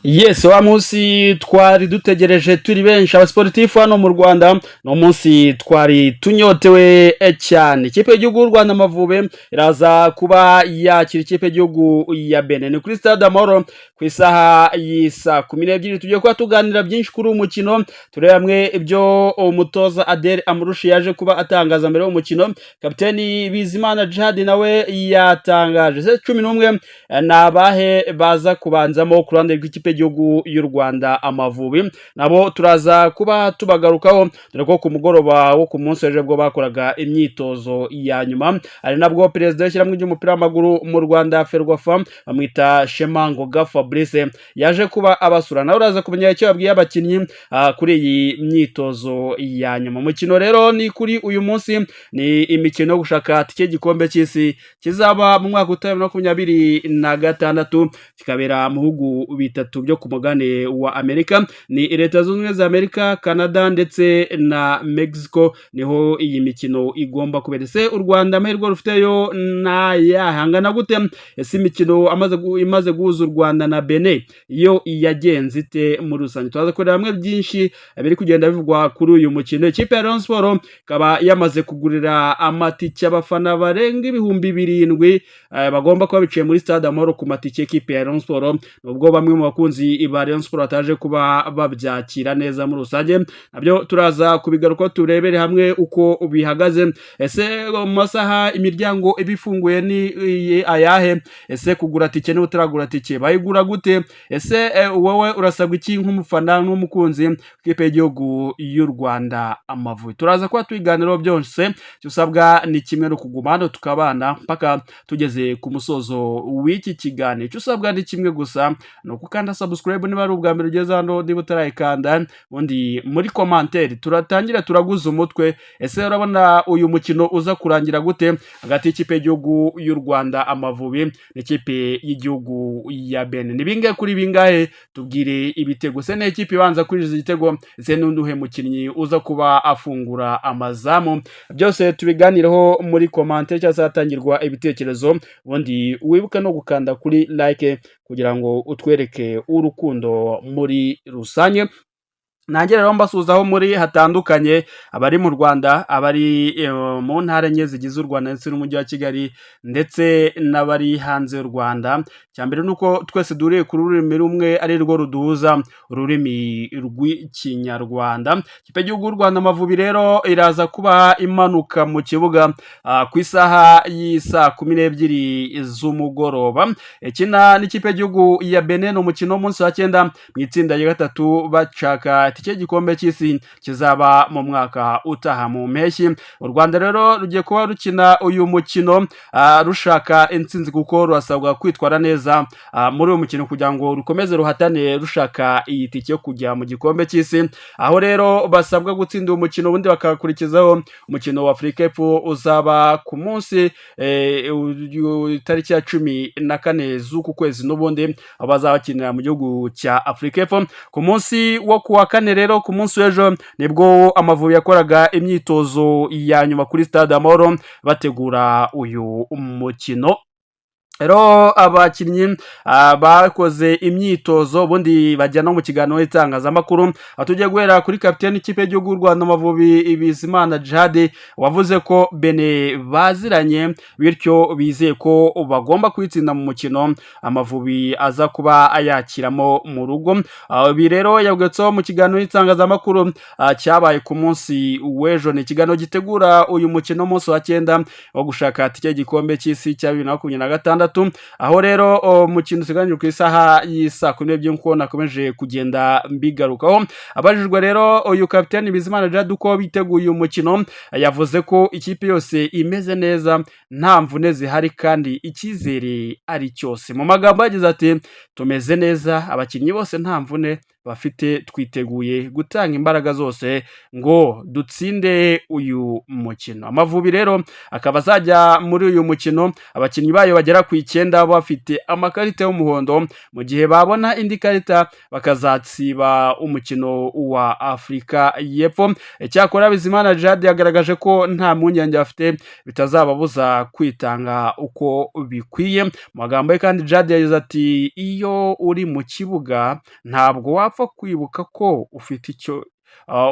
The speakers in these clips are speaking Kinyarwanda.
Yes, wa munsi twari dutegereje turi benshi, abasportifu hano mu Rwanda, ni umunsi twari tunyotewe cyane. Ikipe y'igihugu y'u Rwanda Amavubi iraza kuba yakira ikipe y'igihugu ya Benin, ni kuri Stade Amahoro ku isaha y'isa 12. Tugiye kuba tuganira byinshi kuri uyu mukino, turebe hamwe ibyo umutoza Adel Amrouche yaje kuba atangaza mbere y'umukino. Kapiteni Bizimana Djihad nawe yatangaje se 11 ni abahe baza kubanzamo ku ruhande rw'ikipe y'igihugu y'u Rwanda Amavubi. Nabo turaza kuba tubagarukaho, dore ko ku mugoroba wo ku munsi w'ejo bwo bakoraga imyitozo ya nyuma, ari nabwo perezida w'ishyirahamwe ry'umupira w'amaguru mu Rwanda, FERWAFA, bamwita Shema Ngoga Fabrice, yaje kuba abasura. Nawe uraza kumenya icyo yabwiye abakinnyi kuri iyi myitozo ya nyuma. Umukino rero ni kuri uyu munsi, ni imikino yo gushaka tike y'igikombe cy'isi kizaba mu mwaka utaha 2026, kikabera mu bihugu bitatu byo ku mugabane wa Amerika, ni Leta Zunze Ubumwe za Amerika, Canada ndetse na Mexico, niho iyi mikino igomba kubera. Ese u Rwanda amahirwe rufiteyo nayahangana gute? Ese imikino imaze guhuza u Rwanda na Benin yo yagenze ite muri rusange? Turaza kureba hamwe byinshi biri kugenda bivugwa kuri uyu mukino. Ikipe ya Rayon Sports ikaba yamaze kugurira amatike abafana barenga 7000 bagomba kuba bicaye muri Stade Amahoro ku matike y'ikipe ya Rayon Sports, nubwo bamwe mu bakunzi ba Rayon Sports bataje kuba babyakira neza muri rusange. Nabyo turaza kubigaruka, turebere hamwe uko bihagaze. Ese mu masaha imiryango iba ifunguye ni ayahe? Ese kugura tike, niba utaragura tike bayigura gute? Ese wowe urasabwa iki nk'umufana n'umukunzi w'ikipe y'igihugu y'u Rwanda Amavubi? Turaza kuba tubiganiraho byose. Icyo usabwa ni kimwe, no kuguma hano tukabana mpaka tugeze ku musozo w'iki kiganiro. Icyo usabwa ni kimwe gusa, ni ukukanda subscribe niba ari ubwa mbere ugeze hano, niba utarayikanda. Ubundi muri commentaire turatangira turaguza umutwe. Ese urabona uyu mukino uza kurangira gute hagati y'ikipe y'igihugu y'u Rwanda Amavubi n'ikipe y'igihugu ya Benin? Ni bingahe kuri bingahe? Tubwire ibitego. Se ni ikipe ibanza kwinjiza igitego? Ese n'undi mukinnyi uza kuba afungura amazamu? Byose tubiganireho muri commentaire cyangwa se hatangirwa ibitekerezo. Ubundi wibuke no gukanda kuri like kugira ngo utwereke urukundo muri rusange. Nanjye rero mbasuhuza aho muri hatandukanye, abari mu Rwanda, abari mu ntara enye zigize u Rwanda ndetse n'umujyi wa Kigali, ndetse n'abari hanze y'u Rwanda. Icya mbere ni uko twese duhuriye ku rurimi rumwe, ari rwo ruduhuza, ururimi rw'Ikinyarwanda. Ikipe y'igihugu y'u Rwanda Amavubi rero iraza kuba imanuka mu kibuga ku isaha y'isaa 12 z'umugoroba, ikina n'ikipe y'igihugu ya Benin. Ni umukino w'umunsi wa 9 mu itsinda rya gatatu, bashaka itike y'igikombe cy'isi kizaba mu mwaka utaha mu mpeshyi. U Rwanda rero rugiye kuba rukina uyu mukino rushaka intsinzi, kuko rurasabwa kwitwara neza muri uyu mukino kugira ngo rukomeze ruhatane rushaka iyi tike yo kujya mu gikombe cy'isi, aho rero basabwa gutsinda uyu mukino, ubundi bakakurikizaho umukino wa Afurika y'Epfo uzaba ku munsi itariki ya 14 z'uku kwezi n'ubundi, aho bazabakinira mu gihugu cya Afurika y'Epfo. Ku munsi wo kuwa kane rero, ku munsi w'ejo, nibwo Amavubi yakoraga imyitozo ya nyuma kuri Stade Amahoro bategura uyu mukino. Rero abakinnyi bakoze imyitozo, ubundi bajya no mu kiganiro n'itangazamakuru. Aho tugiye guhera kuri kapiteni ikipe y'igihugu y'u Rwanda Amavubi, Bizimana Djihad, wavuze ko Benin baziranye, bityo bizeye ko bagomba kuyitsinda mu mukino Amavubi aza kuba ayakiramo mu rugo. Ibi rero yabigarutseho mu kiganiro n'itangazamakuru cyabaye ku munsi w'ejo. Ni ikiganiro gitegura uyu mukino w'umunsi wa 9 wo gushaka tike y'igikombe cy'isi cya 2026, aho rero umukino uteganyijwe ku isaha y'isaa 12, nk'uko nakomeje kugenda mbigarukaho. Abajijwe rero uyu kapiteni Bizimana Djihad uko biteguye uyu mukino, yavuze ko ikipe yose imeze neza, nta mvune zihari kandi icyizere ari cyose. Mu magambo yagize ati: "Tumeze neza, abakinnyi bose nta mvune." bafite, twiteguye gutanga imbaraga zose ngo dutsinde uyu mukino. Amavubi rero akaba azajya muri uyu mukino abakinnyi bayo bagera ku 9 bafite amakarita y'umuhondo, mu gihe babona indi karita bakazatsiba umukino wa Afurika y'Epfo. Icyakora Bizimana Djihad yagaragaje ko nta mpungenge bafite bitazababuza kwitanga uko bikwiye. Mu magambo ye kandi, Djihad yagize ati: "Iyo uri mu kibuga ntabwo wapfa kwibuka ko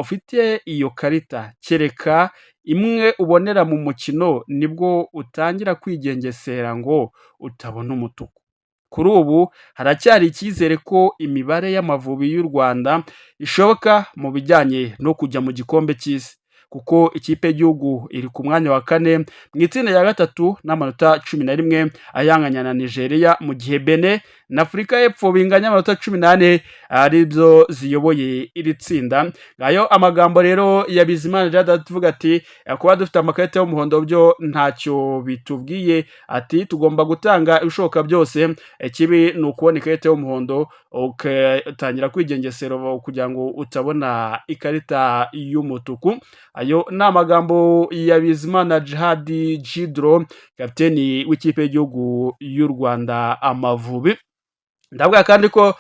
ufite iyo karita, kereka imwe ubonera mu mukino, nibwo utangira kwigengesera ngo utabona umutuku." Kuri ubu haracyari icyizere ko imibare y'Amavubi y'u Rwanda ishoboka mu bijyanye no kujya mu gikombe cy'isi, kuko ikipe y'igihugu iri ku mwanya wa kane mu itsinda rya gatatu n'amanota 11, ayanganya na Nigeria, mu gihe Benin na Afurika y'Epfo binganya amanota 14, aribyo ziyoboye iri tsinda. Ngayo amagambo rero ya Bizimana Djihad, tuvuga ati kuba dufite amakarita y'umuhondo byo ntacyo bitubwiye, ati tugomba gutanga ibishoboka byose, ikibi ni ukubona ikarita y'umuhondo ugatangira kwigengesera kugira ngo utabona ikarita y'umutuku. Ayo ni amagambo ya Bizimana Djihad Jidro, kapiteni w'ikipe y'igihugu y'u Rwanda Amavubi. Ndavuga kandi ko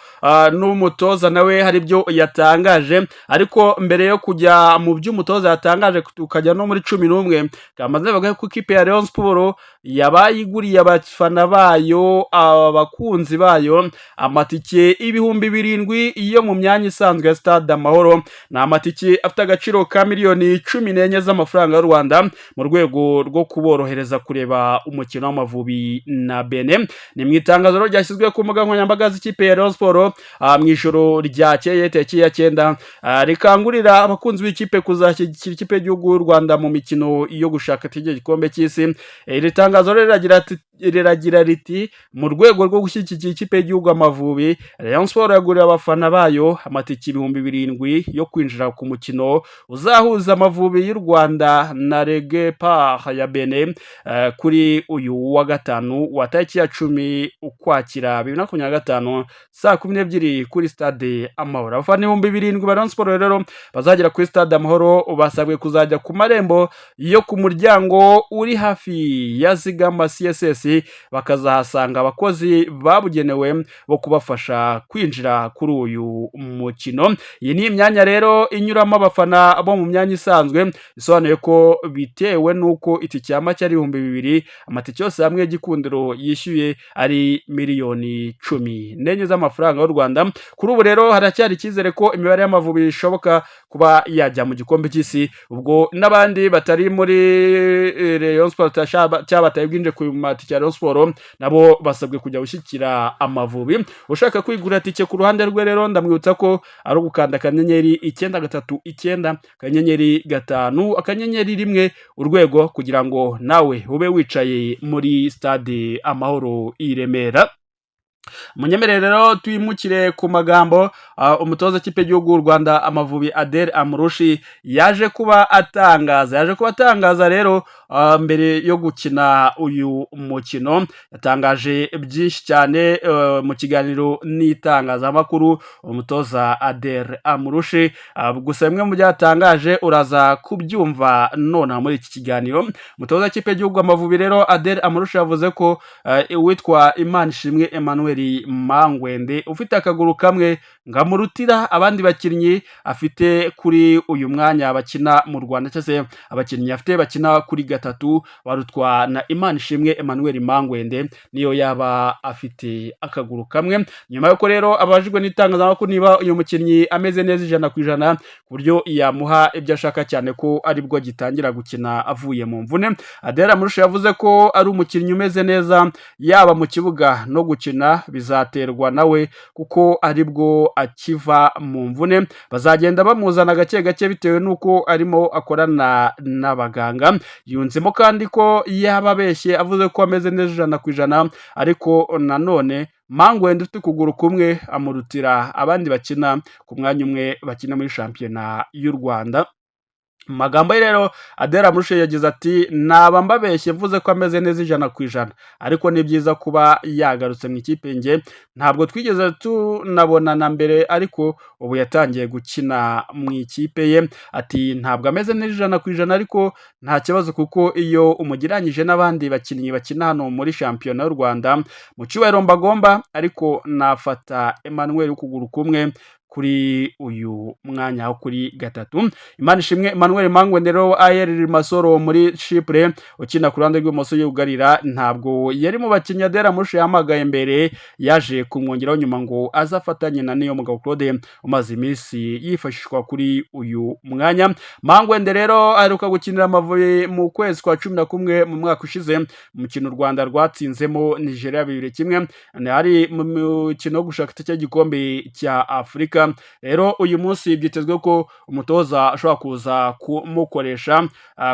n'umutoza nawe hari ibyo yatangaje, ariko mbere yo kujya mu byo umutoza yatangaje, tukajya no muri 11, kamaze bavuga ko ikipe ya Rayon Sport yabaye iguriye abafana bayo, abakunzi bayo, amatike 7000 yo mu myanya isanzwe ya Stade Amahoro. Ni amatike afite agaciro ka miliyoni 14 z'amafaranga y'u Rwanda, mu rwego rwo kuborohereza kureba umukino w'Amavubi na Benin. Ni mu itangazo ryashyizwe ku mbuga nkoranyambaga z'ikipe ya Rayon Sport mu ijoro ryakeye tariki ya 9, rikangurira abakunzi b'ikipe kuzashyigikira ikipe y'igihugu y'u Rwanda mu mikino yo gushaka itike gikombe cy'isi. Iri tangazo riragira riti: "Mu rwego rwo gushyigikira ikipe y'igihugu Amavubi, Rayon Sport yaguriye abafana bayo amatike 7000 yo kwinjira ku mukino uzahuza Amavubi y'u Rwanda na Leopards ya Benin kuri uyu wa gatanu wa tariki ya 10 Ukwakira 2025, saa 12 kuri Stade Amahoro." Abafana 7000 ba Rayon Sport rero bazagera kuri Stade Amahoro basabwe kuzajya ku marembo yo ku muryango uri hafi ya Zigama CSS, bakazahasanga abakozi babugenewe bo kubafasha kwinjira kuri uyu mukino. Iyi ni imyanya rero inyuramo abafana bo mu myanya isanzwe, bisobanuye ko bitewe n'uko itike ya make ari 2000, amatike yose hamwe y'Igikundiro yishyuye ari miliyoni 14 z'amafaranga y'u Rwanda. Kuri ubu rero haracyari icyizere ko imibare y'Amavubi ishoboka kuba yajya mu gikombe cy'isi. Ubwo n'abandi batari muri Rayon Sport cyangwa batari bwinjire ku matike ya Rayon Sport, nabo basabwe kujya gushyigikira Amavubi. Ushaka kwigurira tike ku ruhande rwe rero, ndamwibutsa ko ari ugukanda *939*5*1# kugira ngo nawe ube wicaye muri Stade Amahoro i Remera. Munyemerere rero twimukire ku magambo umutoza w'ikipe y'igihugu y'u Rwanda Amavubi, Adel Amrouche, yaje kuba atangaza. Yaje kuba atangaza rero mbere yo gukina uyu mukino, yatangaje byinshi cyane mu kiganiro n'itangazamakuru umutoza Adel Amrouche. Gusa bimwe mu byo yatangaje uraza kubyumva nonaha muri iki kiganiro. Umutoza w'ikipe y'igihugu Amavubi rero, Adel Amrouche, yavuze ko uwitwa Imanishimwe Emmanuel Mangwende ufite akaguru kamwe ngo amurutira abandi bakinnyi afite kuri uyu mwanya bakina mu Rwanda, cyangwa se abakinnyi afite bakina kuri gatatu barutwa na Imanishimwe Emmanuel Mangwende niyo yaba afite akaguru kamwe. Nyuma y'uko rero abajijwe n'itangazamakuru niba uyu mukinnyi ameze neza 100% ku buryo yamuha ibyo ashaka, cyane ko aribwo agitangira gukina avuye mu mvune, Adel Amrouche yavuze ko ari umukinnyi umeze neza yaba mu kibuga no gukina bizaterwa nawe, kuko aribwo akiva mu mvune, bazagenda bamuzana gake gake bitewe n'uko arimo akorana n'abaganga. Yunzemo kandi ko yaba abeshye avuze ko ameze neza 100%, ariko nanone Mangwende ufite ukuguru kumwe amurutira abandi bakina ku mwanya umwe bakina muri shampiyona y'u Rwanda. Mu magambo ye rero, Adel Amrouche yagize ati: "Naba mbabeshye mvuze ko ameze neza 100%, ariko ni byiza kuba yagarutse mu ikipe. Nge ntabwo twigeze tunabonana mbere, ariko ubu yatangiye gukina mu ikipe ye." Ati: "Ntabwo ameze neza 100%, ariko nta kibazo, kuko iyo umugereranyije n'abandi bakinnyi bakina hano muri shampiyona y'u Rwanda, mu cyubahiro mbagomba, ariko nafata Emmanuel ukuguru kumwe kuri uyu mwanya wo kuri gatatu." Imanishimwe Emmanuel Mangwende rero, AEL Limassol muri Chypre, ukina ku ruhande rw'ibumoso yugarira, ntabwo yari mu bakinnyi Adel Amrouche yahamagaye mbere. Yaje kumwongeraho nyuma ngo azafatanye na Niyomugabo Claude umaze iminsi yifashishwa kuri uyu mwanya. Mangwende rero aheruka gukinira Amavubi mu kwezi kwa 11 mu mwaka ushize, mu mukino u Rwanda rwatsinzemo Nigeria 2-1, hari mu mukino wo gushaka itike y'igikombe cya Afurika. Rero uyu munsi byitezwe ko umutoza ashobora kuza kumukoresha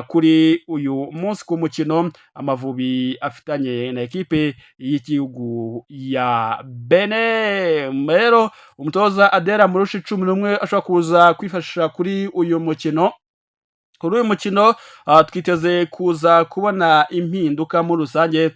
kuri uyu munsi ku mukino Amavubi afitanye na ekipe y'igihugu ya Benin. Rero umutoza Adel Amrouche, 11 ashobora kuza kwifashisha kuri uyu mukino, twiteze kuza kubona impinduka muri rusange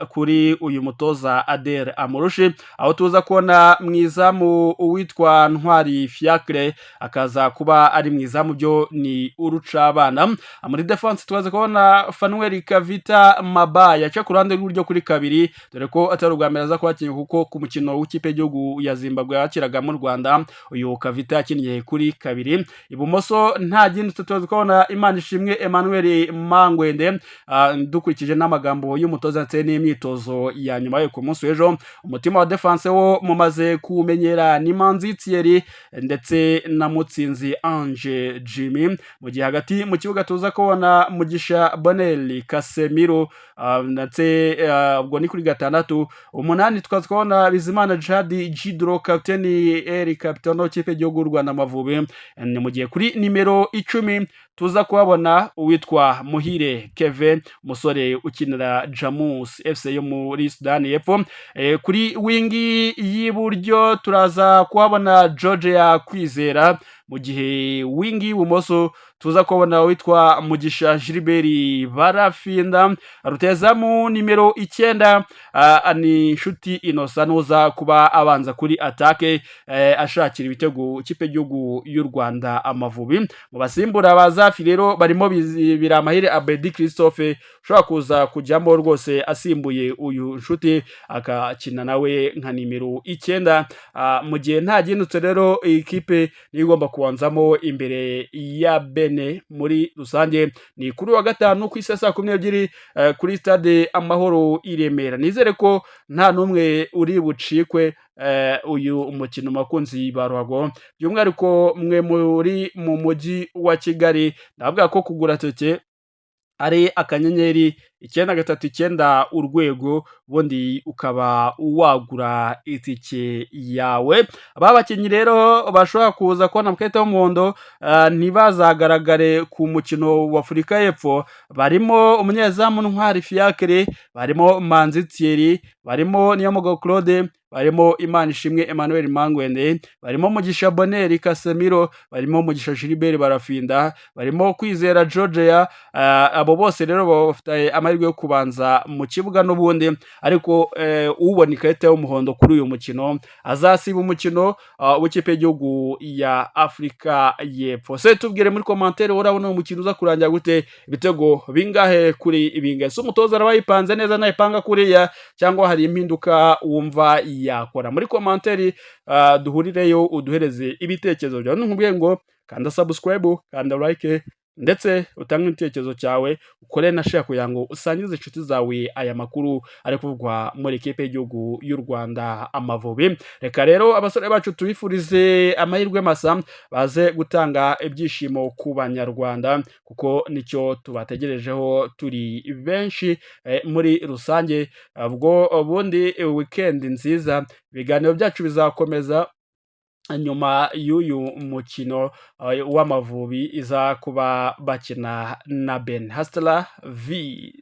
kuri uyu mutoza Adel Amrouche, aho tuza kubona mu izamu uwitwa Ntwari Fiacre, akaza kuba ari mu izamu, byo ni urucabana. Muri defense tubaze kubona Fanuel Kavita Mabaya aca ku ruhande rw'iburyo kuri kabiri, dore ko atari ubwa mbere aza kuhakinnye, kuko ku mukino w'ikipe y'igihugu ya Zimbabwe yakiraga mu Rwanda, uyu Kavita yakinnye kuri kabiri. Ibumoso nta gihindutse, tubaze kubona Imanishimwe Emmanuel Mangwende, dukurikije n'amagambo y'umutoza ndetse n'imyitozo ya nyuma yo ku munsi w'ejo. Umutima wa defense wo mumaze kuwumenyera, ni Manzi Thierry ndetse na Mutsinzi Ange Jimmy, mu gihe hagati mu kibuga tuza kubona Mugisha Bonel Casemiro, ndetse ubwo ni kuri gatandatu. Umunani tukaza kubona Bizimana Djihad Jidro, kapiteni, El Capitano w'ikipe y'igihugu y'u Rwanda Amavubi. Ni mu gihe kuri nimero 10 tuza kuhabona uwitwa Muhire Keve, umusore ukinira Jamus FC yo muri Sudani y'Epfo. Kuri wing y'iburyo turaza kuhabona George ya Kwizera, mu gihe wing y'ibumoso tuza kubona uwitwa Mugisha Gilbert Barafinda. Rutezamu nimero 9 ni Inshuti Innocent, nuza kuba abanza kuri attaque, ashakira ibitego ikipe y'igihugu y'u Rwanda Amavubi. Mu basimbura ba Zafi rero barimo Biramahire Abedi Christophe, ushobora kuza kujyamo rwose asimbuye uyu Nshuti, akakina nawe nka nimero 9. Mu gihe nta gihindutse rero, iyi kipe niyo igomba kubanzamo imbere ya Benin muri rusange. Ni kuri wa gatanu ku isa saa 12 kuri Stade Amahoro i Remera. Nizere ko nta n'umwe uri bucikwe uyu mukino, makunzi ba ruhago, by'umwihariko mwe muri mu mujyi wa Kigali. Ndavuga ko kugura tike ari *939#, ubundi ukaba wagura itike yawe. Aba bakinnyi rero bashobora kuza kubona amakarita y'umuhondo ntibazagaragare ku mukino wa Afurika y'Epfo barimo umunyezamu Ntwari Fiacre, barimo Manzi Thierry, barimo Niyomugabo Claude, barimo Imanishimwe Emmanuel Mangwende, barimo Mugisha Bonheur Casemiro, barimo Mugisha Gilbert Barafinda, barimo Kwizera Georgia. Abo bose rero baba bafite amahirwe yo kubanza mu kibuga n'ubundi, ariko ubona ikarita y'umuhondo kuri uyu mukino azasiba umukino w'ikipe y'igihugu ya Afurika y'Epfo. Se tubwire muri commentaire, urabona uyu mukino uza kurangira gute? Ibitego bingahe kuri bingahe? Se umutoza araba yipanze neza nayipanga kuriya, cyangwa hari impinduka wumva yakora? Muri commentaire duhurireyo, uduhereze ibitekerezo byawe. Nkubwiye ngo kanda subscribe, kanda like, ndetse utange igitekerezo cyawe, ukore na share kugira ngo usangize inshuti zawe aya makuru ari kuvugwa muri ekipe y'igihugu y'u Rwanda Amavubi. Reka rero abasore bacu tubifurize amahirwe masa, baze gutanga ibyishimo ku Banyarwanda, kuko nicyo tubategerejeho turi benshi muri rusange. Ubwo ubundi weekend nziza, ibiganiro byacu bizakomeza nyuma y'uyu mukino w'Amavubi iza kuba bakina na Benin. Hasta la vista.